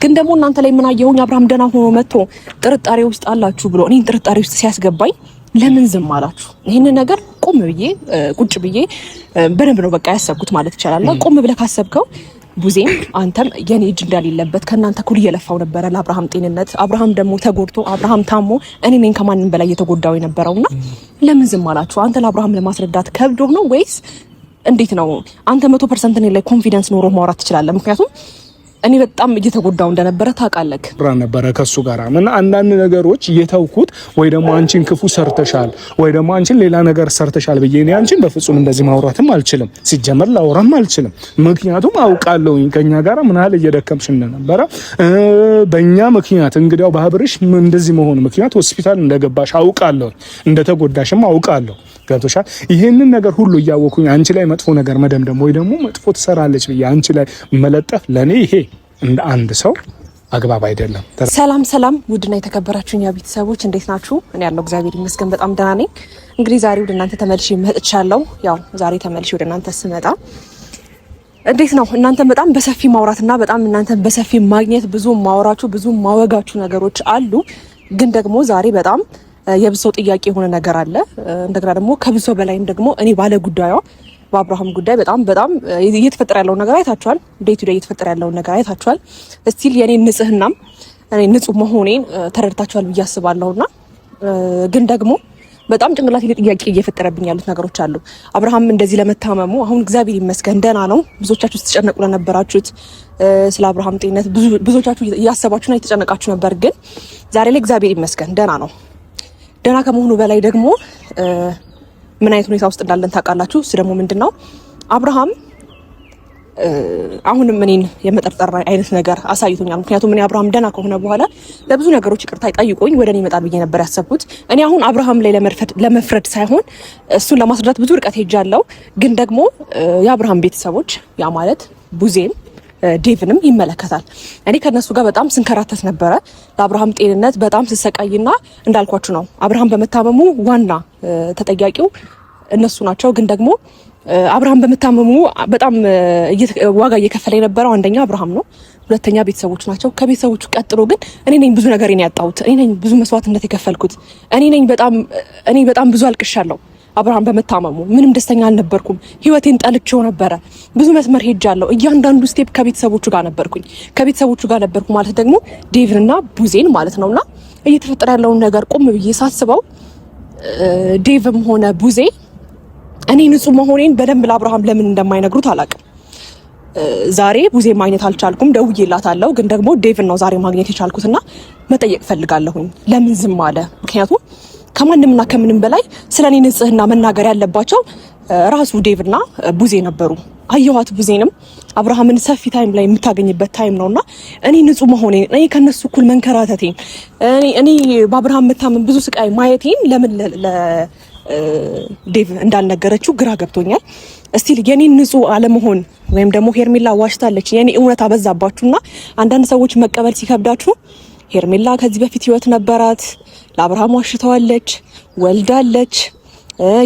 ግን ደግሞ እናንተ ላይ ምን አየሁኝ? አብርሃም ደህና ሆኖ መጥቶ ጥርጣሬ ውስጥ አላችሁ ብሎ እኔን ጥርጣሬ ውስጥ ሲያስገባኝ ለምን ዝም አላችሁ? ይህንን ነገር ቆም ብዬ ቁጭ ብዬ በደንብ ነው በቃ ያሰብኩት ማለት ይቻላል። ቆም ብለህ ካሰብከው ቡዜም አንተም የኔ እጅ እንዳሌለበት ከእናንተ እኩል እየለፋው ነበረ ለአብርሃም ጤንነት። አብርሃም ደግሞ ተጎድቶ አብርሃም ታሞ እኔ ነኝ ከማንም በላይ እየተጎዳው የነበረውና ለምን ዝም አላችሁ? አንተ ለአብርሃም ለማስረዳት ከብዶ ነው ወይስ እንዴት ነው? አንተ 100% እኔ ላይ confidence ኖሮ ማውራት ትችላለህ። ምክንያቱም እኔ በጣም እየተጎዳው እንደነበረ ታውቃለህ። ብራ ነበረ ከሱ ጋር እና አንዳንድ ነገሮች እየተውኩት ወይ ደግሞ አንቺን ክፉ ሰርተሻል ወይ ደግሞ አንቺን ሌላ ነገር ሰርተሻል ብዬ እኔ አንቺን በፍጹም እንደዚህ ማውራትም አልችልም። ሲጀመር ላውራም አልችልም። ምክንያቱም አውቃለሁኝ ከኛ ጋር ምን ያህል እየደከምሽ እንደነበረ በእኛ ምክንያት እንግዲያው በአብርሽ እንደዚህ መሆኑ ምክንያት ሆስፒታል እንደገባሽ አውቃለሁ፣ እንደተጎዳሽም አውቃለሁ። ገብቶሻል። ይሄንን ነገር ሁሉ እያወኩኝ አንቺ ላይ መጥፎ ነገር መደምደም ወይ ደግሞ መጥፎ ትሰራለች ብዬ አንቺ ላይ መለጠፍ ለእኔ ይሄ እንደ አንድ ሰው አግባብ አይደለም። ሰላም ሰላም፣ ውድና የተከበራችሁ እኛ ቤተሰቦች እንዴት ናችሁ? እኔ ያለው እግዚአብሔር ይመስገን በጣም ደህና ነኝ። እንግዲህ ዛሬ ወደ እናንተ ተመልሼ መጥቻለሁ። ያው ዛሬ ተመልሼ ወደ እናንተ ስመጣ እንዴት ነው እናንተ በጣም በሰፊ ማውራትና በጣም እናንተ በሰፊ ማግኘት ብዙ ማውራችሁ ብዙ ማወጋችሁ ነገሮች አሉ። ግን ደግሞ ዛሬ በጣም የብሶ ጥያቄ የሆነ ነገር አለ። እንደገና ደግሞ ከብሶ በላይም ደግሞ እኔ ባለ ጉዳዩ በአብርሃም ጉዳይ በጣም በጣም እየተፈጠረ ያለውን ነገር አይታችኋል። Day to day እየተፈጠረ ያለውን ነገር አይታችኋል። Still የኔ ንጽህናም እኔ ንጹህ መሆኔን ተረድታችኋል ብዬ አስባለሁና ግን ደግሞ በጣም ጭንቅላቴ ላይ ጥያቄ እየፈጠረብኝ ያሉት ነገሮች አሉ። አብርሃም እንደዚህ ለመታመሙ አሁን እግዚአብሔር ይመስገን ደህና ነው። ብዙዎቻችሁ ስትጨነቁ ለነበራችሁት ስለ አብርሃም ጤንነት ብዙዎቻችሁ እያሰባችሁና እየተጨነቃችሁ ነበር። ግን ዛሬ ላይ እግዚአብሔር ይመስገን ደህና ነው። ደህና ከመሆኑ በላይ ደግሞ ምን አይነት ሁኔታ ውስጥ እንዳለን ታውቃላችሁ። እሱ ደግሞ ምንድን ነው አብርሃም አሁንም እኔን የመጠርጠር አይነት ነገር አሳይቶኛል። ምክንያቱም እኔ አብርሃም ደህና ከሆነ በኋላ ለብዙ ነገሮች ይቅርታ ጠይቆኝ ወደ እኔ ይመጣል ብዬ ነበር ያሰብኩት። እኔ አሁን አብርሃም ላይ ለመፍረድ ሳይሆን እሱን ለማስረዳት ብዙ ርቀት ሄጃለሁ። ግን ደግሞ የአብርሃም ቤተሰቦች ያ ማለት ቡዜም ዴቭንም ይመለከታል። እኔ ከነሱ ጋር በጣም ስንከራተት ነበረ ለአብርሃም ጤንነት በጣም ስሰቃይና እንዳልኳችሁ ነው። አብርሃም በመታመሙ ዋና ተጠያቂው እነሱ ናቸው። ግን ደግሞ አብርሃም በመታመሙ በጣም ዋጋ እየከፈለ የነበረው አንደኛ አብርሃም ነው፣ ሁለተኛ ቤተሰቦቹ ናቸው። ከቤተሰቦቹ ቀጥሎ ግን እኔ ነኝ ብዙ ነገር ያጣሁት፣ እኔ ነኝ ብዙ መስዋዕትነት የከፈልኩት፣ እኔ ነኝ በጣም እኔ በጣም ብዙ አልቅሻለሁ። አብርሃም በመታመሙ ምንም ደስተኛ አልነበርኩም። ህይወቴን ጠልቼው ነበረ። ብዙ መስመር ሄጃለሁ። እያንዳንዱ step ከቤተሰቦቹ ጋር ነበርኩኝ። ከቤተሰቦቹ ጋር ነበርኩ ማለት ደግሞ ዴቭንና ቡዜን ማለት ነውና እየተፈጠረ ያለውን ነገር ቆም ብዬ ሳስበው ዴቭም ሆነ ቡዜ እኔ ንጹህ መሆኔን በደንብ ለአብርሃም ለምን እንደማይነግሩት አላውቅም። ዛሬ ቡዜ ማግኘት አልቻልኩም፣ ደውዬላታለሁ። ግን ደግሞ ዴቭን ነው ዛሬ ማግኘት የቻልኩትና መጠየቅ ፈልጋለሁኝ ለምን ዝም አለ? ምክንያቱም ከማንምና ከምንም በላይ ስለ እኔ ንጽህና መናገር ያለባቸው ራሱ ዴቭና ቡዜ ነበሩ። አየኋት ቡዜንም አብርሃምን ሰፊ time ላይ የምታገኝበት time ነውና እኔ ንጹህ መሆኔን እኔ ከነሱ እኩል መንከራተቴን እኔ በአብርሃም መታመን ብዙ ስቃይ ማየቴን ለምን ዴቭ እንዳልነገረችው ግራ ገብቶኛል። Still የኔ ንጹህ አለመሆን ወይም ደግሞ ሄርሜላ ዋሽታለች የኔ እውነት አበዛባችሁና አንዳንድ ሰዎች መቀበል ሲከብዳችሁ ሄርሜላ ከዚህ በፊት ህይወት ነበራት፣ ለአብርሃም ዋሽተዋለች፣ ወልዳለች፣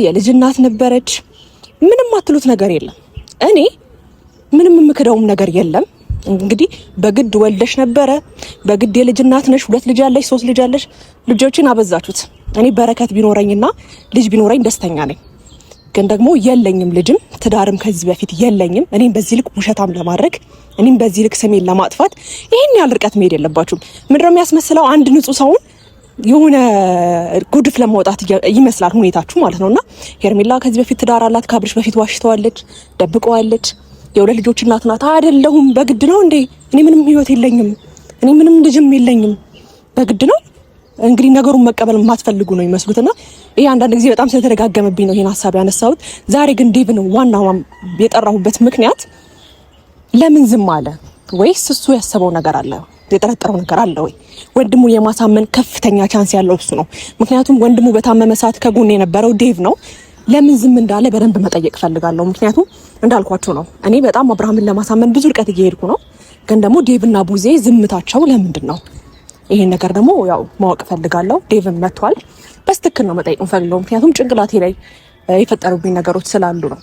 የልጅ እናት ነበረች። ምንም አትሉት ነገር የለም። እኔ ምንም የምክደውም ነገር የለም። እንግዲህ በግድ ወልደሽ ነበረ፣ በግድ የልጅ እናት ነሽ፣ ሁለት ልጅ አለሽ፣ ሶስት ልጅ አለሽ። ልጆችን አበዛችሁት። እኔ በረከት ቢኖረኝና ልጅ ቢኖረኝ ደስተኛ ነኝ። ግን ደግሞ የለኝም፣ ልጅም ትዳርም ከዚህ በፊት የለኝም። እኔም በዚህ ልክ ውሸታም ለማድረግ እኔም በዚህ ልክ ስሜን ለማጥፋት ይሄን ያህል ርቀት መሄድ የለባችሁም። ምንድነው የሚያስመስለው? አንድ ንጹህ ሰውን የሆነ ጉድፍ ለማውጣት ይመስላል ሁኔታችሁ ማለት ነውና፣ ሄርሜላ ከዚህ በፊት ትዳር አላት። ከአብርሽ በፊት ዋሽተዋለች፣ ደብቀዋለች። የሁለት ልጆች እናት ናት። አይደለሁም በግድ ነው እንዴ? እኔ ምንም ህይወት የለኝም፣ እኔ ምንም ልጅም የለኝም፣ በግድ ነው እንግዲህ ነገሩን መቀበል የማትፈልጉ ነው የሚመስሉትና ይሄ አንዳንድ ጊዜ በጣም ስለተደጋገመብኝ ነው ይሄን ሀሳብ ያነሳሁት። ዛሬ ግን ዴቭን ዋና የጠራሁበት ምክንያት ለምን ዝም አለ? ወይስ እሱ ያሰበው ነገር አለ? የጠረጠረው ነገር አለ ወይ? ወንድሙ የማሳመን ከፍተኛ chance ያለው እሱ ነው። ምክንያቱም ወንድሙ በታመመ ሰዓት ከጎን የነበረው ዴቭ ነው። ለምን ዝም እንዳለ በደንብ መጠየቅ እፈልጋለሁ። ምክንያቱም እንዳልኳችሁ ነው፣ እኔ በጣም አብርሃምን ለማሳመን ብዙ ርቀት እየሄድኩ ነው። ግን ደግሞ ዴቭና ቡዜ ዝምታቸው ለምንድን ነው? ይሄን ነገር ደግሞ ያው ማወቅ እፈልጋለሁ። ዴቭን መጥቷል። በትክክል ነው መጠየቅ እፈልገው፣ ምክንያቱም ጭንቅላቴ ላይ የፈጠሩብኝ ነገሮች ስላሉ ነው።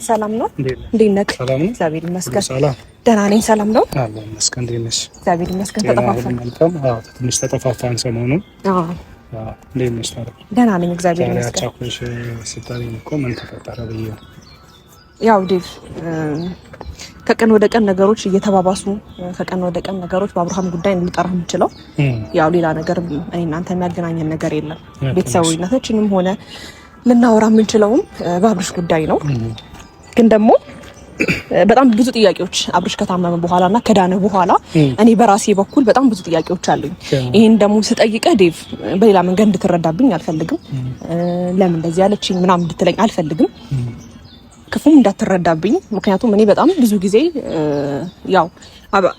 ሰላም ነው? እንዴት ነህ? እግዚአብሔር ይመስገን ደህና ነኝ። ሰላም ነው? አዎ ይመስገን። እንዴት ነሽ? እግዚአብሔር ይመስገን። ተጠፋፋን። አዎ ትንሽ ተጠፋፋን ሰሞኑን። አዎ እንዴት ነሽ ታዲያ? ደህና ነኝ እግዚአብሔር ይመስገን። አቻኩለሽ ስጠሪኝ እኮ ምን ተፈጠረ ብዬ ነው። ያው ዴቭ ከቀን ወደ ቀን ነገሮች እየተባባሱ ከቀን ወደ ቀን ነገሮች በአብርሃም ጉዳይ ልጠራህ የምችለው ያው ሌላ ነገር እኔ እናንተ የሚያገናኘን ነገር የለም። ቤተሰባዊነታችንም ሆነ ልናወራ የምንችለውም በአብርሽ ጉዳይ ነው። ግን ደግሞ በጣም ብዙ ጥያቄዎች አብርሽ ከታመመ በኋላ እና ከዳነ በኋላ እኔ በራሴ በኩል በጣም ብዙ ጥያቄዎች አሉኝ። ይሄን ደግሞ ስጠይቅህ ዴቭ በሌላ መንገድ እንድትረዳብኝ አልፈልግም። ለምን እንደዚህ ያለችኝ ምናምን እንድትለኝ አልፈልግም። ክፉም እንዳትረዳብኝ። ምክንያቱም እኔ በጣም ብዙ ጊዜ ያው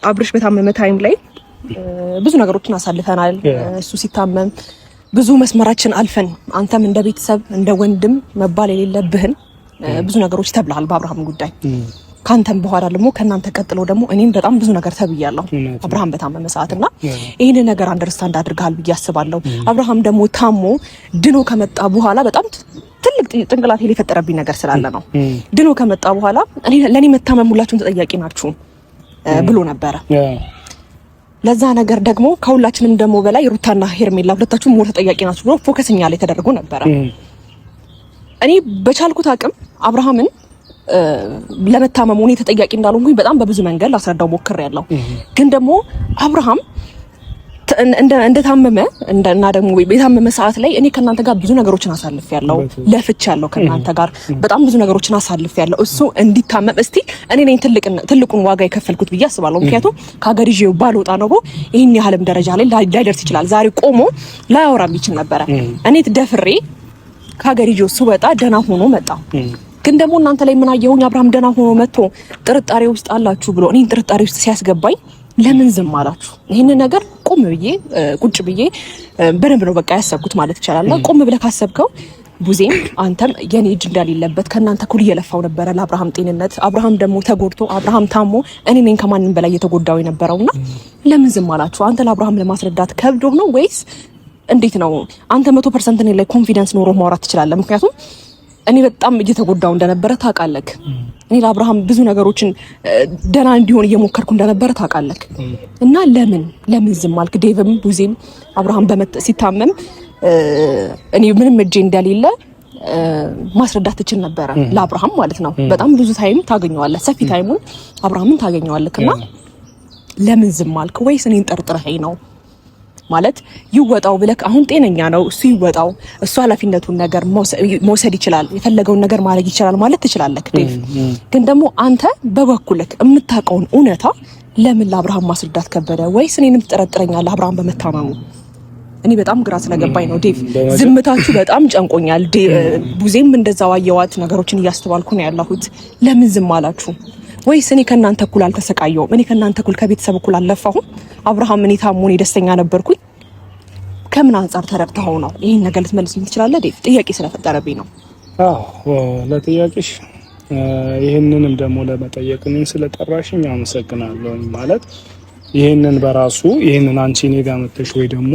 አብርሽ በታመመ time ላይ ብዙ ነገሮችን አሳልፈናል። እሱ ሲታመም ብዙ መስመራችን አልፈን አንተም እንደ ቤተሰብ እንደ ወንድም መባል የሌለብህን ብዙ ነገሮች ተብለሃል በአብርሃም ጉዳይ። ካንተም በኋላ ደግሞ ከእናንተ ቀጥሎ ደግሞ እኔም በጣም ብዙ ነገር ተብያለሁ አብርሃም በታመመ ሰዓት እና ይህንን ነገር understand አድርገሃል ብዬ አስባለሁ። አብርሃም ደግሞ ታሞ ድኖ ከመጣ በኋላ በጣም ትልቅ ጭንቅላቴ ላይ የፈጠረብኝ ነገር ስላለ ነው። ድኖ ከመጣ በኋላ ለእኔ መታመም ሁላችሁም ተጠያቂ ናችሁ ብሎ ነበረ። ለዛ ነገር ደግሞ ከሁላችንም ደግሞ በላይ ሩታና ሄርሜላ ሁለታችሁም more ተጠያቂ ናችሁ ብሎ focus እኛ ላይ ተደርጎ ነበረ። እኔ በቻልኩት አቅም አብርሃምን ለመታመሙ እኔ ተጠያቂ እንዳልሆንኩኝ በጣም በብዙ መንገድ ላስረዳው ሞክሬያለሁ። ግን ደግሞ አብርሃም እንደታመመ እና ደግሞ የታመመ ሰዓት ላይ እኔ ከእናንተ ጋር ብዙ ነገሮችን አሳልፌያለሁ፣ ለፍቻለሁ። ከእናንተ ጋር በጣም ብዙ ነገሮችን አሳልፌያለሁ። እሱ እንዲታመም እስቲ እኔ ነኝ ትልቁን ዋጋ የከፈልኩት ብዬ አስባለሁ። ምክንያቱም ከሀገር ይዤው ባልወጣ ኖሮ ይህን ያህልም ደረጃ ላይ ላይደርስ ይችላል። ዛሬ ቆሞ ላያወራም ይችል ነበረ። እኔ ደፍሬ ከሀገር ይዤው ስወጣ ደህና ሆኖ መጣ። ግን ደግሞ እናንተ ላይ ምን አየሁኝ? አብርሃም ደህና ሆኖ መጥቶ ጥርጣሬ ውስጥ አላችሁ ብሎ እኔን ጥርጣሬ ውስጥ ሲያስገባኝ ለምን ዝም አላችሁ? ይህንን ነገር ቆም ብዬ ቁጭ ብዬ በደንብ ነው በቃ ያሰብኩት ማለት ይቻላል። ቆም ብለህ ካሰብከው ቡዜም አንተም የኔ እጅ እንደሌለበት ከእናንተ እኩል እየለፋው ነበረ ለአብርሃም ጤንነት። አብርሃም ደግሞ ተጎድቶ አብርሃም ታሞ እኔ ነኝ ከማንም በላይ እየተጎዳው የነበረውና ለምን ዝም አላችሁ? አንተ ለአብርሃም ለማስረዳት ከብዶ ነው ወይስ እንዴት ነው? አንተ 100% እኔ ላይ confidence ኖሮ ማውራት ትችላለህ። ምክንያቱም እኔ በጣም እየተጎዳው እንደነበረ ታውቃለህ። እኔ ለአብርሃም ብዙ ነገሮችን ደህና እንዲሆን እየሞከርኩ እንደነበረ ታውቃለህ። እና ለምን ለምን ዝም አልክ? ዴቭም ቡዜም አብርሃም ሲታመም እኔ ምንም እጄ እንደሌለ ማስረዳት ትችል ነበረ ለአብርሃም ማለት ነው። በጣም ብዙ time ታገኘዋለህ፣ ሰፊ time ኡን አብርሃምን ታገኘዋለህ። እና ለምን ዝም አልክ? ወይስ እኔን ጠርጥረኸኝ ነው? ማለት ይወጣው ብለክ አሁን ጤነኛ ነው እሱ ይወጣው፣ እሱ ኃላፊነቱን ነገር መውሰድ ይችላል፣ የፈለገውን ነገር ማድረግ ይችላል ማለት ትችላለህ ዴቭ። ግን ደግሞ አንተ በበኩልክ የምታውቀውን እውነታ ለምን ለአብርሃም ማስረዳት ከበደ? ወይስ እኔንም ትጠረጥረኛለህ አብርሃም በመታመሙ? እኔ በጣም ግራ ስለገባኝ ነው ዴቭ። ዝምታችሁ በጣም ጨንቆኛል። ቡዜም እንደዛው አየዋት፣ ነገሮችን እያስተዋልኩ ነው ያለሁት። ለምን ዝም አላችሁ? ወይስ እኔ ከእናንተ እኩል አልተሰቃየውም? እኔ ከእናንተ እኩል ከቤተሰብ እኩል አልለፋሁም? አብርሃም እኔ ታሞ እኔ ደስተኛ ነበርኩኝ። ከምን አንጻር ተረድተኸው ነው ይህን ነገር ልትመልስልኝ ትችላለህ? ዴቭ ጥያቄ ስለፈጠረብኝ ነው። አዎ ለጥያቄሽ ይህንንም ደግሞ ለመጠየቅ እኔን ስለጠራሽኝ አመሰግናለሁ። ማለት ይህንን በራሱ ይህንን አንቺ እኔ ጋር መተሽ ወይ ደግሞ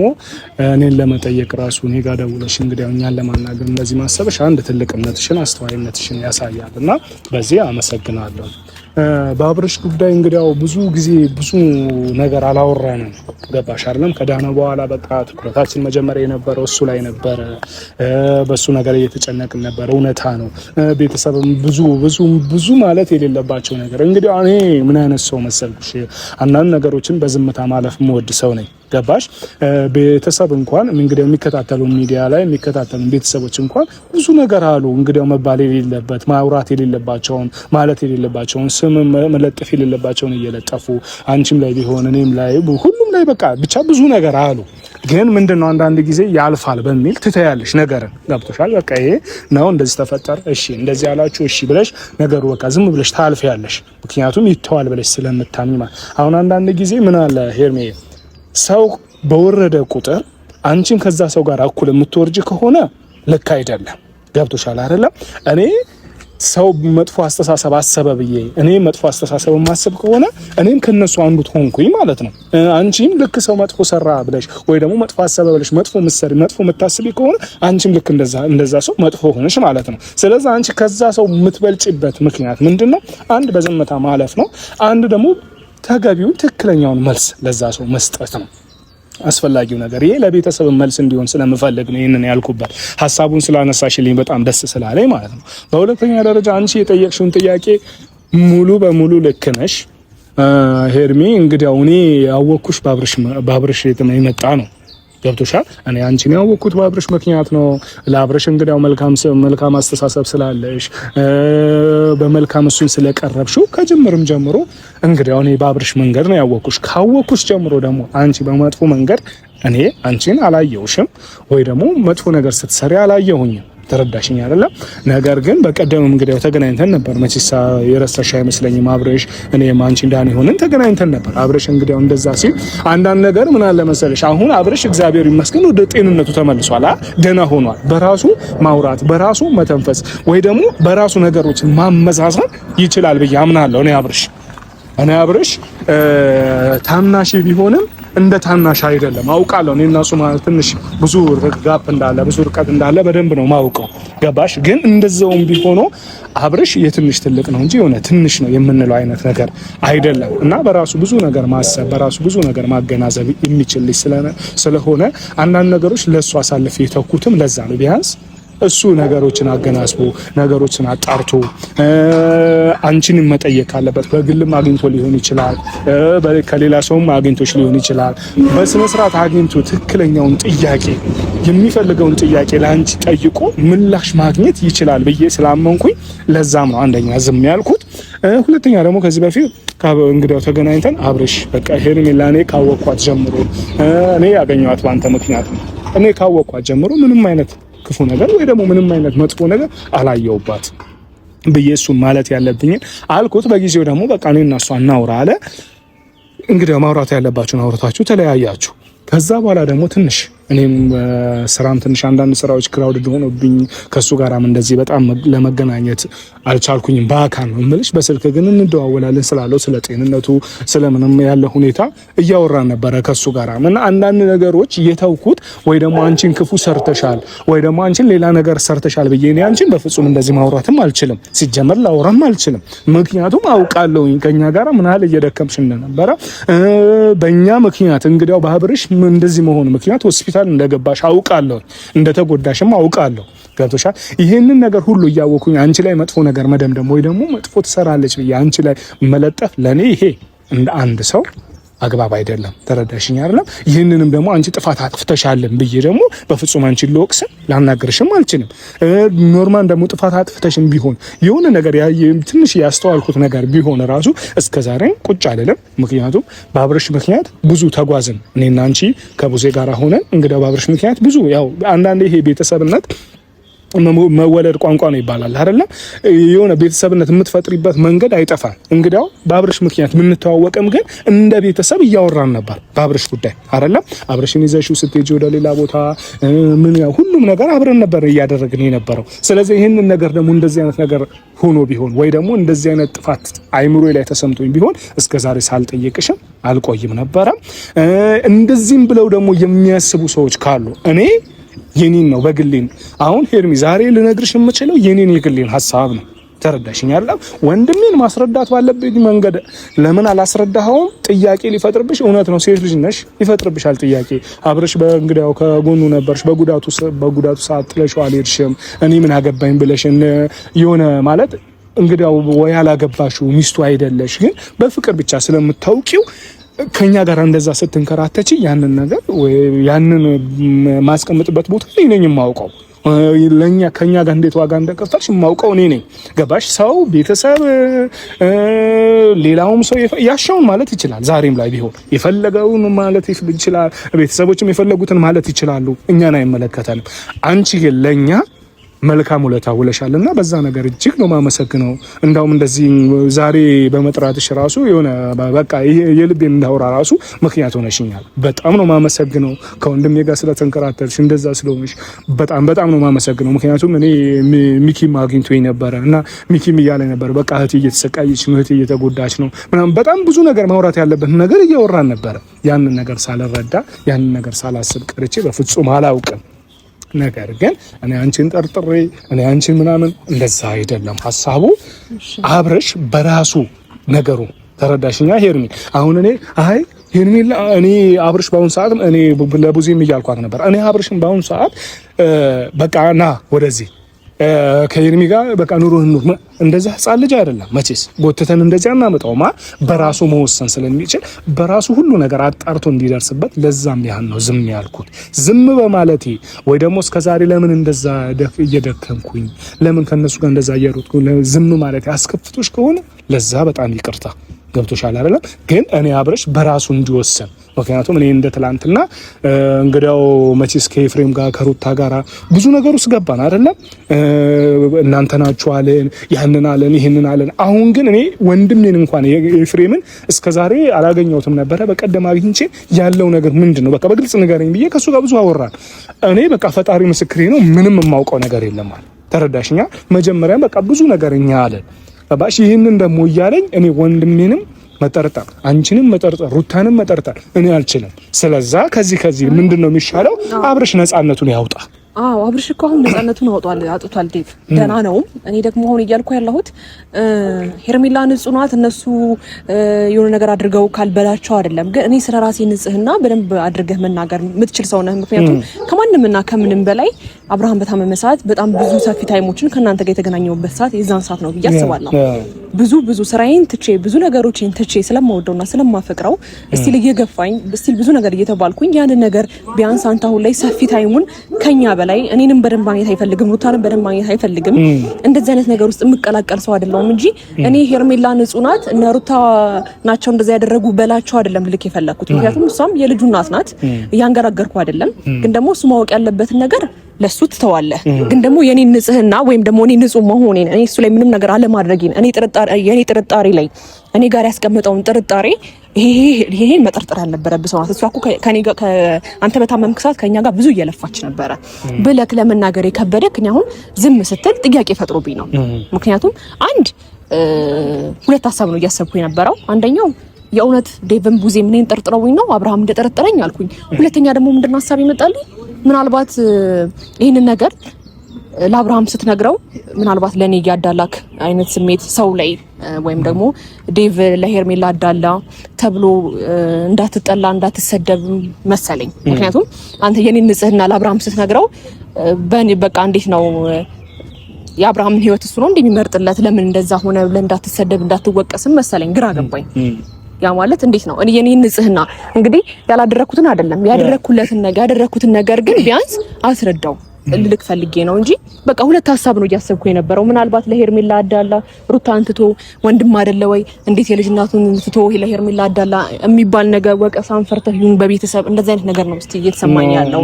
እኔን ለመጠየቅ ራሱ እኔ ጋር ደውለሽ እንግዲህ እኛን ለማናገር እንደዚህ ማሰብሽ አንድ ትልቅነትሽን አስተዋይነትሽን ያሳያል እና በዚህ አመሰግናለሁ። በአብርሽ ጉዳይ እንግዲያው ብዙ ጊዜ ብዙ ነገር አላወራንም። ገባሽ አይደለም? ከዳነ በኋላ በቃ ትኩረታችን መጀመሪያ የነበረው እሱ ላይ ነበረ። በሱ ነገር እየተጨነቅን ነበረ። እውነታ ነው። ቤተሰብም ብዙ ብዙ ብዙ ማለት የሌለባቸው ነገር እንግዲህ እኔ ምን አይነት ሰው መሰልኩሽ? አንዳንድ ነገሮችን በዝምታ ማለፍ የምወድ ሰው ነኝ። ገባሽ? ቤተሰብ እንኳን እንግዲህ የሚከታተሉ ሚዲያ ላይ የሚከታተሉ ቤተሰቦች እንኳን ብዙ ነገር አሉ። እንግዲያው መባል የሌለበት ማውራት የሌለባቸውን ማለት የሌለባቸውን ስም መለጠፍ የሌለባቸውን እየለጠፉ አንቺም ላይ ቢሆን እኔም ላይ ሁሉም ላይ በቃ ብቻ ብዙ ነገር አሉ። ግን ምንድነው አንዳንድ ጊዜ ያልፋል በሚል ትተያለሽ ነገርን። ገብቶሻል? በቃ ይሄ ነው እንደዚህ ተፈጠረ፣ እሺ እንደዚህ ያላችሁ እሺ ብለሽ ነገሩ በቃ ዝም ብለሽ ታልፊያለሽ። ምክንያቱም ይተዋል ብለሽ ስለምታምኝ ማለት። አሁን አንዳንድ ጊዜ ምን አለ ሄርሜ፣ ሰው በወረደ ቁጥር አንቺን ከዛ ሰው ጋር እኩል የምትወርጅ ከሆነ ልክ አይደለም። ገብቶሻል አይደለም? እኔ ሰው መጥፎ አስተሳሰብ አሰበ ብዬ እኔ መጥፎ አስተሳሰብ የማስብ ከሆነ እኔም ከነሱ አንዱ ሆንኩኝ ማለት ነው። አንቺም ልክ ሰው መጥፎ ሰራ ብለሽ ወይ ደግሞ መጥፎ አሰበ ብለሽ መጥፎ ምሰሪ መጥፎ የምታስቢ ከሆነ አንቺም ልክ እንደዛ ሰው መጥፎ ሆነሽ ማለት ነው። ስለዚህ አንቺ ከዛ ሰው የምትበልጭበት ምክንያት ምንድነው? አንድ በዝምታ ማለፍ ነው። አንድ ደግሞ ተገቢውን ትክክለኛውን መልስ ለዛ ሰው መስጠት ነው። አስፈላጊው ነገር ይሄ ለቤተሰብ መልስ እንዲሆን ስለምፈልግ ነው ይህንን ያልኩበት። ሀሳቡን ስላነሳሽልኝ በጣም ደስ ስላለኝ ማለት ነው። በሁለተኛ ደረጃ አንቺ የጠየቅሽውን ጥያቄ ሙሉ በሙሉ ልክ ነሽ ሄርሚ። እንግዲያው እኔ ያወቅኩሽ ባብርሽ የመጣ ነው ገብቶሻል። እኔ አንቺን ያወቅኩት በአብርሽ ምክንያት ነው። ለአብርሽ እንግዲያው መልካም አስተሳሰብ ስላለሽ በመልካም እሱን ስለቀረብሽው ከጅምርም ጀምሮ እንግዲያው እኔ በአብርሽ መንገድ ነው ያወቅኩሽ። ካወቅኩሽ ጀምሮ ደግሞ አንቺ በመጥፎ መንገድ እኔ አንቺን አላየውሽም ወይ ደግሞ መጥፎ ነገር ስትሰሪ አላየሁኝም። ተረዳሽኝ አይደለም? ነገር ግን በቀደም እንግዲያው ተገናኝተን ነበር። መቼሳ የረሳሽ አይመስለኝም። አብረሽ እኔም አንቺ እንዳን ሆነን ተገናኝተን ነበር። አብረሽ እንግዲያው እንደዛ ሲል አንዳንድ ነገር ምን አለ መሰለሽ፣ አሁን አብረሽ እግዚአብሔር ይመስገን ወደ ጤንነቱ ተመልሷል። ደህና ሆኗል። በራሱ ማውራት፣ በራሱ መተንፈስ ወይ ደግሞ በራሱ ነገሮችን ማመዛዘን ይችላል ብዬ አምናለሁ። እኔ አብረሽ ታናሽ ቢሆንም እንደ ታናሽ አይደለም፣ አውቃለሁ። እኔ እና እሱ ማለት ትንሽ ብዙ gap እንዳለ፣ ብዙ ርቀት እንዳለ በደንብ ነው ማውቀው። ገባሽ? ግን እንደዛውም ቢሆኖ አብርሽ የትንሽ ትልቅ ነው እንጂ የሆነ ትንሽ ነው የምንለው አይነት ነገር አይደለም። እና በራሱ ብዙ ነገር ማሰብ፣ በራሱ ብዙ ነገር ማገናዘብ የሚችል ልጅ ስለሆነ አንዳንድ ነገሮች ለእሱ አሳልፌ የተኩትም ለዛ ነው። ቢያንስ እሱ ነገሮችን አገናዝቦ፣ ነገሮችን አጣርቶ፣ አንቺንም መጠየቅ ካለበት በግልም አግኝቶ ሊሆን ይችላል፣ ከሌላ ሰውም አግኝቶች ሊሆን ይችላል። በስነ ስርዓት አግኝቶ ትክክለኛውን ጥያቄ፣ የሚፈልገውን ጥያቄ ለአንቺ ጠይቆ ምላሽ ማግኘት ይችላል ብዬ ስላመንኩኝ ለዛም ነው አንደኛ ዝም ያልኩት። ሁለተኛ ደግሞ ከዚህ በፊት እንግዲያው ተገናኝተን አብርሽ በቃ ሄርሜላ እኔ ካወቅኳት ጀምሮ፣ እኔ ያገኘኋት በአንተ ምክንያት ነው። እኔ ካወቅኳት ጀምሮ ምንም አይነት ክፉ ነገር ወይ ደግሞ ምንም አይነት መጥፎ ነገር አላየውባት ብዬ እሱን ማለት ያለብኝን አልኩት። በጊዜው ደግሞ በቃ እኔ እና እሷ እናውራ አለ። እንግዲህ ማውራት ያለባችሁን አውርታችሁ ተለያያችሁ። ከዛ በኋላ ደግሞ ትንሽ እኔም ስራም ትንሽ አንዳንድ ስራዎች crowded ሆኖብኝ ከእሱ ጋራም እንደዚህ በጣም ለመገናኘት አልቻልኩኝም። በአካል ነው የምልሽ። በስልክ ግን እንደዋወላለን፣ ስላለው ስለ ጤንነቱ ስለምንም ያለ ሁኔታ እያወራን ነበረ ከእሱ ጋራም። እና አንዳንድ ነገሮች የተውኩት ወይ ደግሞ አንቺን ክፉ ሰርተሻል ወይ ደግሞ አንቺን ሌላ ነገር ሰርተሻል ብዬ እኔ አንቺን በፍጹም እንደዚህ ማውራትም አልችልም። ሲጀመር ላውራም አልችልም። ምክንያቱም አውቃለሁኝ ከኛ ጋራ ምን ያህል እየደከምሽ እንደነበረ፣ በእኛ ምክንያት እንግዲያው በአብርሽ እንደዚህ መሆኑ ምክንያት ሆስፒታል እንደገባሽ አውቃለሁ፣ እንደተጎዳሽም አውቃለሁ። ገብቶሻል። ይሄንን ነገር ሁሉ እያወኩኝ አንቺ ላይ መጥፎ ነገር መደምደም ወይ ደግሞ መጥፎ ትሰራለች ብዬ አንቺ ላይ መለጠፍ ለኔ ይሄ እንደ አንድ ሰው አግባብ አይደለም። ተረዳሽኝ አይደለም? ይህንንም ደግሞ አንቺ ጥፋት አጥፍተሻልን ብዬ ደግሞ በፍጹም አንቺን ልወቅስም ላናግርሽም አልችልም። Normal ደግሞ ጥፋት አጥፍተሽም ቢሆን የሆነ ነገር ትንሽ ያስተዋልኩት ነገር ቢሆን ራሱ እስከ ዛሬም ቁጭ አልልም። ምክንያቱም በአብርሽ ምክንያት ብዙ ተጓዝን እኔና አንቺ ከቡዜ ጋር ሆነን። እንግዲህ በአብርሽ ምክንያት ብዙ ያው አንዳንዴ ይሄ ቤተሰብነት መወለድ ቋንቋ ነው ይባላል አይደለም? የሆነ ቤተሰብነት የምትፈጥሪበት መንገድ አይጠፋም። እንግዲያው በአብርሽ ምክንያት የምንተዋወቅም ግን እንደ ቤተሰብ እያወራን ነበር በአብርሽ ጉዳይ አይደለም? አብርሽን ይዘሽው ስትሄጂ ወደ ሌላ ቦታ ምን ያው ሁሉም ነገር አብረን ነበር እያደረግን የነበረው። ስለዚህ ይህንን ነገር ደግሞ እንደዚህ አይነት ነገር ሆኖ ቢሆን ወይ ደግሞ እንደዚህ አይነት ጥፋት አይምሮ ላይ ተሰምቶኝ ቢሆን እስከዛሬ ሳልጠየቅሽም አልቆይም ነበረ። እንደዚህም ብለው ደግሞ የሚያስቡ ሰዎች ካሉ እኔ የኔን ነው በግሌን። አሁን ሄርሚ ዛሬ ልነግርሽ የምችለው የኔን የግሌን ሀሳብ ነው። ተረዳሽኝ አይደለም? ወንድሜን ማስረዳት ባለብኝ መንገድ ለምን አላስረዳኸውም? ጥያቄ ሊፈጥርብሽ እውነት ነው፣ ሴት ልጅ ነሽ፣ ይፈጥርብሻል ጥያቄ። አብረሽ በእንግዲያው ከጎኑ ነበርሽ፣ በጉዳቱ ሰዓት ጥለሽው አልሄድሽም። እኔ ምን አገባኝ ብለሽ የሆነ ማለት እንግዲያው ወይ አላገባሽው ሚስቱ አይደለሽ፣ ግን በፍቅር ብቻ ስለምታውቂው ከኛ ጋር እንደዛ ስትንከራተች ያንን ነገር ያንን ማስቀምጥበት ቦታ እኔ ነኝ የማውቀው። ለኛ ከኛ ጋር እንዴት ዋጋ እንደከፈልሽ የማውቀው እኔ ነኝ። ገባሽ? ሰው ቤተሰብ፣ ሌላውም ሰው ያሻውን ማለት ይችላል። ዛሬም ላይ ቢሆን የፈለገውን ማለት ይችላል። ቤተሰቦችም የፈለጉትን ማለት ይችላሉ። እኛን አይመለከተንም። አንቺ ግን ለኛ መልካም ውለታ ውለሻል እና በዛ ነገር እጅግ ነው ማመሰግነው። እንዳውም እንደዚህ ዛሬ በመጥራትሽ ራሱ የሆነ በቃ የልቤን እንዳውራ ራሱ ምክንያት ሆነሽኛል። በጣም ነው ማመሰግነው። ከወንድሜ ጋር ስለተንከራተትሽ እንደዛ ስለሆንሽ በጣም በጣም ነው ማመሰግነው። ምክንያቱም እኔ ሚኪም አግኝቶኝ ነበረ እና ሚኪም እያለ ነበር በቃ እህቴ እየተሰቃየች ነው፣ እህቴ እየተጎዳች ነው ምናምን በጣም ብዙ ነገር ማውራት ያለበት ነገር እያወራን ነበረ። ያንን ነገር ሳልረዳ ያንን ነገር ሳላስብ ቀርቼ በፍጹም አላውቅም። ነገር ግን እኔ አንቺን ጠርጥሬ እኔ አንቺን ምናምን እንደዛ አይደለም ሀሳቡ። አብረሽ በራሱ ነገሩ ተረዳሽኛ ሄርሚ? አሁን እኔ አይ ሄርሜላ እኔ አብርሽ በአሁን ሰዓት እኔ ለቡዜም እያልኳት ነበር። እኔ አብርሽን በአሁን ሰዓት በቃ ና ወደዚህ ከሄርሚ ጋር በቃ ኑሮህን ኑር። እንደዛ ህፃን ልጅ አይደለም መቼስ ጎትተን እንደዚያ እናመጣውማ። በራሱ መወሰን ስለሚችል በራሱ ሁሉ ነገር አጣርቶ እንዲደርስበት ለዛም ያህል ነው ዝም ያልኩት። ዝም በማለቴ ወይ ደግሞ እስከዛሬ ለምን እንደዛ እየደከምኩኝ ለምን ከነሱ ጋር እንደዛ እየሮጥኩ ዝም ማለቴ አስከፍቶሽ ከሆነ ለዛ በጣም ይቅርታ። ገብቶሻል አይደለም? ግን እኔ አብረሽ በራሱ እንዲወሰን ምክንያቱም እኔ እንደ ትላንትና እንግዲያው መቼስ ከኤፍሬም ጋር ከሩታ ጋር ብዙ ነገር ውስጥ ገባን አይደለም? እናንተ ናችሁ አለን፣ ያንን አለን፣ ይህንን አለን። አሁን ግን እኔ ወንድሜን እንኳን ኤፍሬምን እስከዛሬ አላገኘሁትም ነበረ። በቀደም አግኝቼ ያለው ነገር ምንድን ነው በቃ በግልጽ ንገረኝ ብዬ ከእሱ ጋር ብዙ አወራን። እኔ በቃ ፈጣሪ ምስክሬ ነው፣ ምንም የማውቀው ነገር የለም አለ። ተረዳሽኛ? መጀመሪያም በቃ ብዙ ነገር እኛ አለን ባሽ ይህንን ደግሞ እያለኝ እኔ ወንድሜንም መጠርጠር አንቺንም መጠርጠር ሩታንም መጠርጠር እኔ አልችልም። ስለዛ ከዚህ ከዚህ ምንድን ነው የሚሻለው? አብርሽ ነፃነቱን ያውጣ። አዎ አብርሽ እኮ አሁን ነፃነቱን አውጧል አውጥቷል። ዴቭ ደህና ነው። እኔ ደግሞ አሁን እያልኩ ያለሁት ሄርሜላ ንጹህ ናት፣ እነሱ የሆነ ነገር አድርገው ካልበላቸው አይደለም። ግን እኔ ስለ ራሴ ንጽህና በደንብ አድርገህ መናገር የምትችል ሰው ነህ። ምክንያቱም ከማንም እና ከምንም በላይ አብርሃም በታመመ ሰዓት በጣም ብዙ ሰፊ time ኦችን ከእናንተ ጋር የተገናኘሁበት ሰዓት የዛን ሰዓት ነው ብዬ አስባለሁ። ብዙ ብዙ ስራዬን ትቼ ብዙ ነገሮችን ትቼ ስለማወደውና ስለማፈቅረው still እየገፋኝ still ብዙ ነገር እየተባልኩኝ ያንን ነገር ቢያንስ አንተ አሁን ላይ ሰፊ time ኡን ከኛ በላይ እኔንም በደንብ ማግኘት አይፈልግም፣ ሩታንም በደንብ ማግኘት አይፈልግም። እንደዚህ አይነት ነገር ውስጥ የምቀላቀል ሰው አይደለሁም እንጂ እኔ ሄርሜላ ንጹህ ናት እነ ሩታ ናቸው እንደዛ ያደረጉ በላቸው አይደለም ልክ የፈለኩት። ምክንያቱም እሷም የልጁ እናት ናት፣ እያንገራገርኩ አይደለም። ግን ደግሞ እሱ ማወቅ ያለበትን ነገር ለሱ ትተዋለህ። ግን ደግሞ የኔ ንጽህና ወይም ደግሞ እኔ ንጹህ መሆኔን እኔ እሱ ላይ ምንም ነገር አለማድረጌን እኔ ጥርጣሬ የኔ ጥርጣሬ ላይ እኔ ጋር ያስቀመጠውን ጥርጣሬ ይሄን መጠርጠር ያልነበረብህ ሰው ናት። እሷ እኮ ከኔ ጋር አንተ በታመምክ ሰዓት ከኛ ጋር ብዙ እየለፋች ነበረ ብለህ ለመናገር የከበደክ እኔ አሁን ዝም ስትል ጥያቄ ፈጥሮብኝ ነው። ምክንያቱም አንድ ሁለት ሀሳብ ነው እያሰብኩ የነበረው። አንደኛው የእውነት ዴቭን ቡዜ ምንን ጠርጥረውኝ ነው አብርሃም እንደጠረጠረኝ አልኩኝ። ሁለተኛ ደግሞ ምንድን ነው ሀሳብ ይመጣልኝ ምናልባት ይህንን ነገር ለአብርሃም ስትነግረው ምናልባት ለእኔ እያዳላክ አይነት ስሜት ሰው ላይ ወይም ደግሞ ዴቭ ለሄርሜላ አዳላ ተብሎ እንዳትጠላ እንዳትሰደብ መሰለኝ። ምክንያቱም አንተ የኔን ንጽህና ለአብርሃም ስትነግረው በእኔ በቃ እንዴት ነው የአብርሃምን ህይወት እሱ ነው እንደሚመርጥለት ለምን እንደዛ ሆነ ብለህ እንዳትሰደብ እንዳትወቀስም መሰለኝ። ግራ ገባኝ። ያ ማለት እንዴት ነው እኔ የኔን ንጽህና እንግዲህ ያላደረኩትን አይደለም ያደረኩለትን ነገር ያደረኩትን ነገር ግን ቢያንስ አስረዳው ልልክ ፈልጌ ነው እንጂ በቃ ሁለት ሀሳብ ነው እያሰብኩ የነበረው። ምናልባት ለሄርሜላ አዳላ ሩታን ትቶ ወንድም አይደለ ወይ እንዴት የልጅ እናቱን ትቶ ለሄርሜላ አዳላ የሚባል ነገር ወቀሳን ፈርተህ ይሁን በቤተሰብ እንደዚህ አይነት ነገር ነው እስቲ እየተሰማኝ ያለው።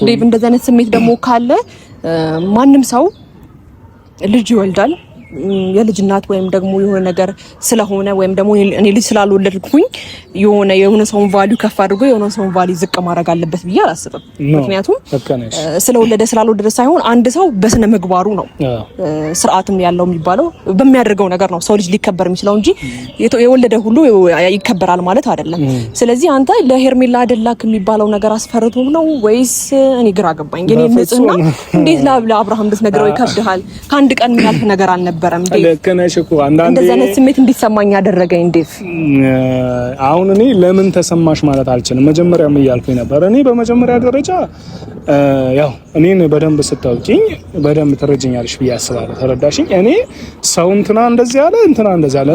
ዴቭ እንደዚህ አይነት ስሜት ደግሞ ካለ ማንም ሰው ልጅ ይወልዳል የልጅ እናት ወይም ደግሞ የሆነ ነገር ስለሆነ ወይም ደግሞ እኔ ልጅ ስላልወለድኩኝ የሆነ የሆነ ሰውን value ከፍ አድርጎ የሆነ ሰውን value ዝቅ ማድረግ አለበት ብዬ አላስብም። ምክንያቱም ስለወለደ ስላልወለደ ሳይሆን አንድ ሰው በስነ ምግባሩ ነው ስርዓትም ያለው የሚባለው በሚያደርገው ነገር ነው ሰው ልጅ ሊከበር የሚችለው እንጂ የወለደ ሁሉ ይከበራል ማለት አይደለም። ስለዚህ አንተ ለሄርሜላ አደላክ የሚባለው ነገር አስፈርቶ ነው ወይስ? እኔ ግራ ገባኝ። የኔ ንጽህና እንዴት ለአብርሃም ብትነግረው ይከብድሃል? ከአንድ ቀን የሚያልፍ ነገር አልነበረም። ልክ ነሽ እኮ አንዳንዴ እንደዚህ አይነት ስሜት እንዲሰማኝ ያደረገኝ እንዴት አሁን እኔ ለምን ተሰማሽ ማለት አልችልም። መጀመሪያም እያልኩኝ ነበር። እኔ በመጀመሪያ ደረጃ ያው እኔን በደንብ ስታውቂኝ በደንብ ትረጅኛለሽ ብዬ አስባለሁ። ተረዳሽኝ? እኔ ሰው እንትና እንደዚህ አለ እንትና እንደዚህ አለ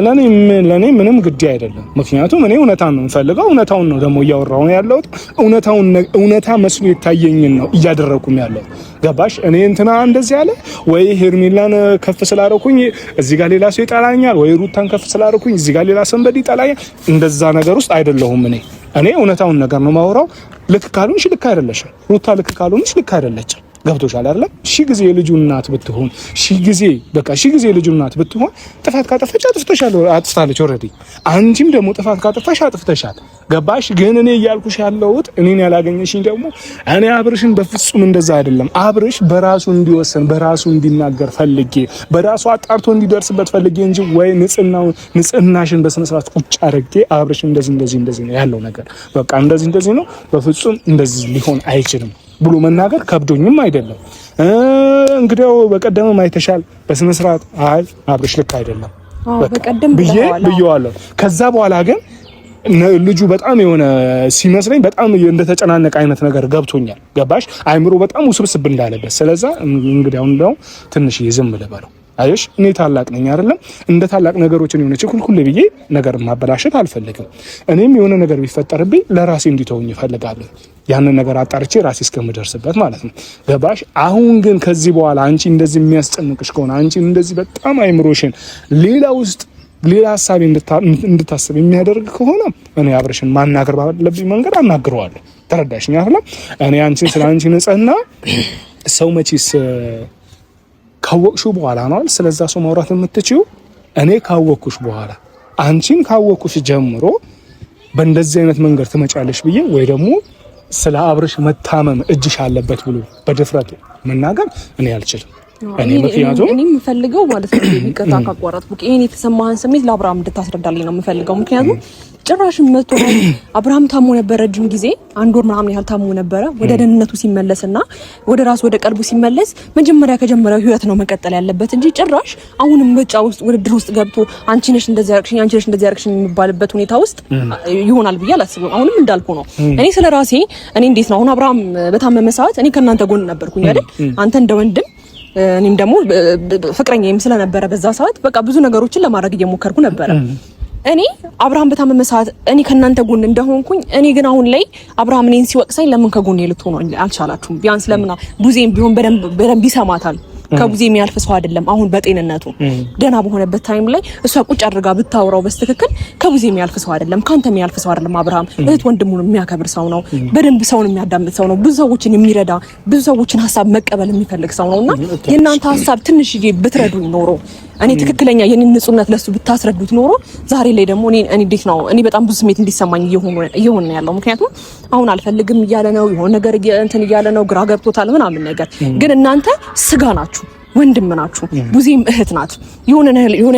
ለኔ ምንም ግድ አይደለም። ምክንያቱም እኔ እውነታን ነው የምፈልገው። እውነታውን ነው ደግሞ እያወራሁ ነው ያለሁት። እውነታውን እውነታ መስሎ የታየኝን ነው እያደረኩም ያለሁት። ገባሽ? እኔ እንትና እንደዚህ አለ ወይ ሄርሜላን ከፍ ስላደረኩኝ እዚህ ጋር ሌላ ሰው ይጠላኛል፣ ወይ ሩታን ከፍ ስላደረኩኝ እዚህ ጋር ሌላ somebody ይጠላኛል። እንደዛ ነገር ውስጥ አይደለሁም እኔ እኔ እውነታውን ነገር ነው የማወራው። ልክ ካልሆንሽ ልክ አይደለሽም። ሩታ ልክ ካልሆንሽ ልክ አይደለችም። ገብቶሻል አይደለም? ሺህ ጊዜ የልጁ እናት ብትሆን ሺህ ጊዜ በቃ ሺህ ጊዜ የልጁ እናት ብትሆን ጥፋት ካጠፋች አጥፍተሻል፣ አጥፍታለች already። አንቺም ደግሞ ጥፋት ካጠፋሽ አጥፍተሻል። ገባሽ? ግን እኔ እያልኩሽ ያለሁት እኔን ያላገኘሽኝ ደግሞ እኔ አብርሽን በፍጹም እንደዛ አይደለም። አብርሽ በራሱ እንዲወሰን በራሱ እንዲናገር ፈልጌ በራሱ አጣርቶ እንዲደርስበት ፈልጌ እንጂ ወይ ንጽህናው ንጽህናሽን በስነ ስርዓት ቁጭ አድርጌ አብርሽ እንደዚህ እንደዚህ እንደዚህ ነው ያለው ነገር በቃ እንደዚህ እንደዚህ ነው፣ በፍጹም እንደዚህ ሊሆን አይችልም ብሎ መናገር ከብዶኝም አይደለም። እንግዲያው በቀደምም አይተሻል በስነ ስርዓት አይ አብርሽ ልክ አይደለም ብዬ ብዬዋለሁ። ከዛ በኋላ ግን ልጁ በጣም የሆነ ሲመስለኝ በጣም እንደተጨናነቀ አይነት ነገር ገብቶኛል። ገባሽ? አይምሮ በጣም ውስብስብ እንዳለበት። ስለዛ እንግዲህ አሁን እንደው ትንሽ ዝም ልበለው። አየሽ እኔ ታላቅ ነኝ አይደለም? እንደ ታላቅ ነገሮችን የሆነ ችኩልኩል ብዬ ነገር ማበላሸት አልፈልግም። እኔም የሆነ ነገር ቢፈጠርብኝ ለራሴ እንዲተውኝ እፈልጋለሁ። ያንን ነገር አጣርቼ ራሴ እስከምደርስበት ማለት ነው። ገባሽ? አሁን ግን ከዚህ በኋላ አንቺ እንደዚህ የሚያስጨንቅሽ ከሆነ አንቺ እንደዚህ በጣም አይምሮሽን ሌላ ውስጥ ሌላ ሀሳብ እንድታስብ የሚያደርግ ከሆነ እኔ አብርሽን ማናገር ባለብኝ መንገድ አናግረዋለሁ። ተረዳሽኝ አይደለም? እኔ አንቺን ስለ አንቺ ንጽህና ሰው መቼስ ካወቅሽው በኋላ ነው ስለዛ ሰው ማውራት የምትችይው። እኔ ካወቅኩሽ በኋላ አንቺን ካወቅኩሽ ጀምሮ በእንደዚህ አይነት መንገድ ትመጫለሽ ብዬ ወይ ደግሞ ስለ አብርሽ መታመም እጅሽ አለበት ብሎ በድፍረት መናገር እኔ አልችልም። እኔ ምክንያቱም እኔ የምፈልገው ማለት ነው ይቅርታ ካቋረጥኩ፣ ይሄን የተሰማህን ስሜት ለአብርሃም እንድታስረዳልኝ ነው የምፈልገው። ምክንያቱም ጭራሽ መቶ አብርሃም ታሞ ነበረ ረጅም ጊዜ አንድ ወር ምናምን ያህል ታሞ ነበረ። ወደ ደህንነቱ ሲመለስና ወደ ራሱ ወደ ቀልቡ ሲመለስ መጀመሪያ ከጀመረው ህይወት ነው መቀጠል ያለበት እንጂ ጭራሽ አሁንም ምርጫ ውስጥ ውድድር ውስጥ ገብቶ አንቺ ነሽ እንደዚህ ያደረግሽኝ፣ አንቺ ነሽ እንደዚህ ያደረግሽኝ የሚባልበት ሁኔታ ውስጥ ይሆናል ብዬ አላስብም። አሁንም እንዳልኩ ነው። እኔ ስለ ራሴ እኔ እንዴት ነው አሁን አብርሃም በታመመ ሰዓት እኔ ከእናንተ ጎን ነበርኩኝ አይደል? አንተ እንደ ወንድም እኔም ደግሞ ፍቅረኛዬም ስለነበረ በዛ ሰዓት በቃ ብዙ ነገሮችን ለማድረግ እየሞከርኩ ነበረ። እኔ አብርሃም በታመመ ሰዓት እኔ ከእናንተ ጎን እንደሆንኩኝ፣ እኔ ግን አሁን ላይ አብርሃም እኔን ሲወቅሰኝ ለምን ከጎኔ ልትሆኑ አልቻላችሁም? ቢያንስ ለምን ቡዜም ቢሆን በደንብ ይሰማታል። ከቡዜ የሚያልፍ ሰው አይደለም። አሁን በጤንነቱ ደህና በሆነበት time ላይ እሷ ቁጭ አድርጋ ብታወራው በስትክክል ከቡዜ የሚያልፍ ሰው አይደለም፣ ከአንተ የሚያልፍ ሰው አይደለም። አብርሃም እህት ወንድሙን የሚያከብር ሰው ነው። በደንብ ሰውን የሚያዳምጥ ሰው ነው። ብዙ ሰዎችን የሚረዳ ብዙ ሰዎችን ሀሳብ መቀበል የሚፈልግ ሰው ነውና የእናንተ ሀሳብ ትንሽዬ ብትረዱኝ ኖሮ እኔ ትክክለኛ የኔን ንጹህነት ለሱ ብታስረዱት ኖሮ ዛሬ ላይ ደግሞ እኔ እንዴት ነው እኔ በጣም ብዙ ስሜት እንዲሰማኝ እየሆነ ነው ያለው። ምክንያቱም አሁን አልፈልግም እያለ ነው፣ የሆነ ነገር እንትን እያለ ነው፣ ግራ ገብቶታል ምናምን ነገር። ግን እናንተ ስጋ ናችሁ፣ ወንድም ናችሁ፣ ቡዜም እህት ናት። የሆነ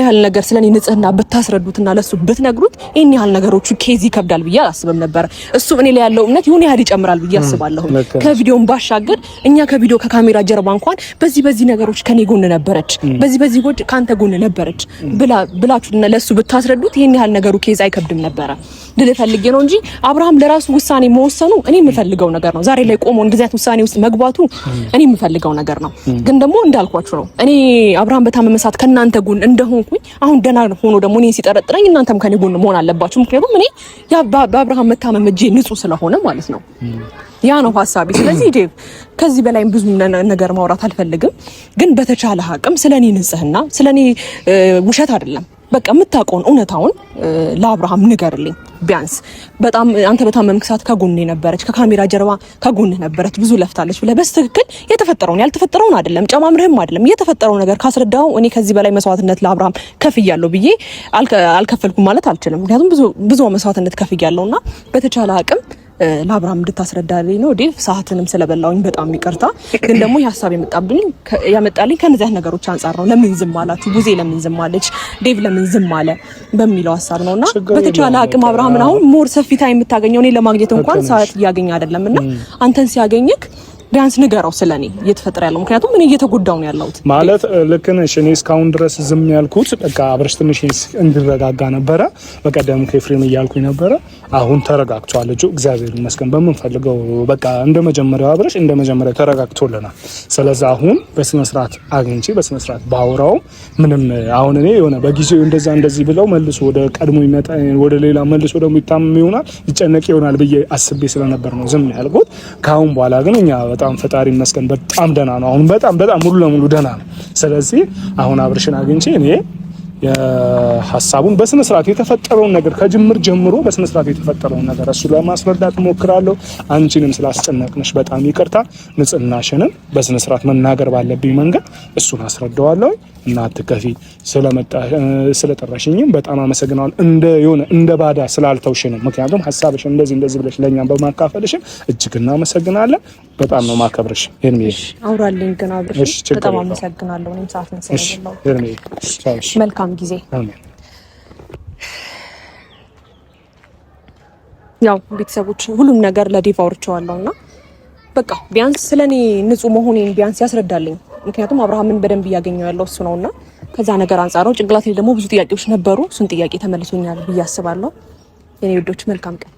ያህል ነገር ስለኔ ንጽህና ብታስረዱትና ለሱ ብትነግሩት ይህን ያህል ነገሮቹ case ይከብዳል ብዬ አላስብም ነበር። እሱ እኔ ላይ ያለው እምነት የሆነ ያህል ይጨምራል ብዬ አስባለሁ። ከቪዲዮም ባሻገር እኛ ከቪዲዮ ከካሜራ ጀርባ እንኳን በዚህ በዚህ ነገሮች ከኔ ጎን ነበረች፣ በዚህ በዚህ ጎድ ከአንተ ጎን ነበረች ብላችሁ ለሱ ብታስረዱት ይህን ያህል ነገሩ case አይከብድም ነበረ ልል ፈልጌ ነው እንጂ አብርሃም ለራሱ ውሳኔ መወሰኑ እኔ የምፈልገው ነገር ነው። ዛሬ ላይ ቆሞ እንደዚህ አይነት ውሳኔ ውስጥ መግባቱ እኔ የምፈልገው ነገር ነው። ግን ደግሞ እንዳልኳችሁ ነው። እኔ አብርሃም በታመመ ሰዓት ከእናንተ ጎን እንደሆንኩኝ አሁን ደህና ሆኖ ደግሞ እኔን ሲጠረጥረኝ እናንተም ከኔ ጎን መሆን አለባችሁ። ምክንያቱም እኔ በአብርሃም መታመም እጄ ንጹህ ስለሆነ ማለት ነው። ያ ነው ሀሳቤ። ስለዚህ ዴቭ ከዚህ በላይም ብዙ ነገር ማውራት አልፈልግም። ግን በተቻለ አቅም ስለኔ ንጽህና ስለኔ ውሸት አይደለም በቃ የምታውቀውን እውነታውን ለአብርሃም ንገርልኝ። ቢያንስ በጣም አንተ በታመምክ ሰዓት ከጎን ነበረች፣ ከካሜራ ጀርባ ከጎን ነበረች፣ ብዙ ለፍታለች ብለህ በስትክክል የተፈጠረውን ያልተፈጠረውን አይደለም ጨማምርህም አይደለም የተፈጠረው ነገር ካስረዳው እኔ ከዚህ በላይ መስዋዕትነት ለአብርሃም ከፍያለሁ ብዬ አልከፈልኩም ማለት አልችልም። ምክንያቱም ብዙ ብዙ መስዋዕትነት ከፍያለሁና በተቻለ አቅም ለአብርሃም እንድታስረዳልኝ ነው። ዴቭ ሰዓትንም ስለበላውኝ በጣም ይቅርታ። ግን ደግሞ ይህ ሀሳብ የመጣብኝ ያመጣልኝ ከነዚህ ነገሮች አንጻር ነው። ለምን ዝም አላችሁ? ቡዜ ለምን ዝም አለች? ዴቭ ለምን ዝም አለ በሚለው ሀሳብ ነውና በተቻለ አቅም አብርሃምን አሁን more ሰፊ time የምታገኘው እኔ ለማግኘት እንኳን ሰዓት እያገኘ አይደለም እና አንተን ሲያገኝክ ቢያንስ ንገረው ስለኔ እየተፈጠረ ያለው ምክንያቱም እኔ እየተጎዳው ነው ያለሁት። ማለት ልክ ነሽ። እኔ እስካሁን ድረስ ዝም ያልኩት በቃ አብረሽ ትንሽ እንዲረጋጋ ነበረ። በቀደም ከኤፍሬም እያልኩኝ ነበረ። አሁን ተረጋግቷል ልጁ፣ እግዚአብሔር ይመስገን። በምንፈልገው በቃ እንደ መጀመሪያው አብረሽ እንደ መጀመሪያው ተረጋግቶልናል። ስለዚህ አሁን በስነ ስርዓት አግኝቼ በስነ ስርዓት ባውራው ምንም አሁን እኔ የሆነ በጊዜው እንደዛ እንደዚህ ብለው መልሶ ወደ ቀድሞ ይመጣ ወደ ሌላ መልሶ ደግሞ ይታመም ይሆናል ይጨነቅ ይሆናል ብዬ አስቤ ስለነበር ነው ዝም ያልኩት። ከአሁን በኋላ ግን እኛ በጣም ፈጣሪ ይመስገን በጣም ደህና ነው። አሁን በጣም በጣም ሙሉ ለሙሉ ደህና ነው። ስለዚህ አሁን አብርሽን አግኝቼ እኔ ሀሳቡን በስነ ስርዓት የተፈጠረውን ነገር ከጅምር ጀምሮ በስነ ስርዓት የተፈጠረውን ነገር እሱ ለማስረዳት እሞክራለሁ። አንቺንም ስላስጨነቅንሽ በጣም ይቅርታ። ንጽህናሽንም በስነ ስርዓት መናገር ባለብኝ መንገድ እሱን አስረዳዋለሁ እና አትከፊ። ስለመጣ ስለጠራሽኝም በጣም አመሰግናለሁ። እንደ የሆነ እንደ ባዳ ስላልተውሽንም፣ ምክንያቱም ሀሳብሽን እንደዚህ እንደዚህ ብለሽ ለእኛም በማካፈልሽም እጅግ እናመሰግናለን። በጣም ነው ማከብርሽ ሄርሜ። አውራልኝ ግን አብርሽ በጣም አመሰግናለሁ። እኔም ሰዓት መልካም ጊዜ። ያው ቤተሰቦች ሁሉም ነገር ለዴቭ አውርቼዋለሁ እና በቃ ቢያንስ ስለኔ ንጹህ መሆኔን ቢያንስ ያስረዳልኝ። ምክንያቱም አብርሃምን በደንብ እያገኘው ያለው እሱ ነውና ከዛ ነገር አንጻር ነው። ጭንቅላቴ ደግሞ ብዙ ጥያቄዎች ነበሩ። እሱን ጥያቄ ተመልሶኛል ብዬ አስባለሁ። የኔ ውዶች መልካም ቀን።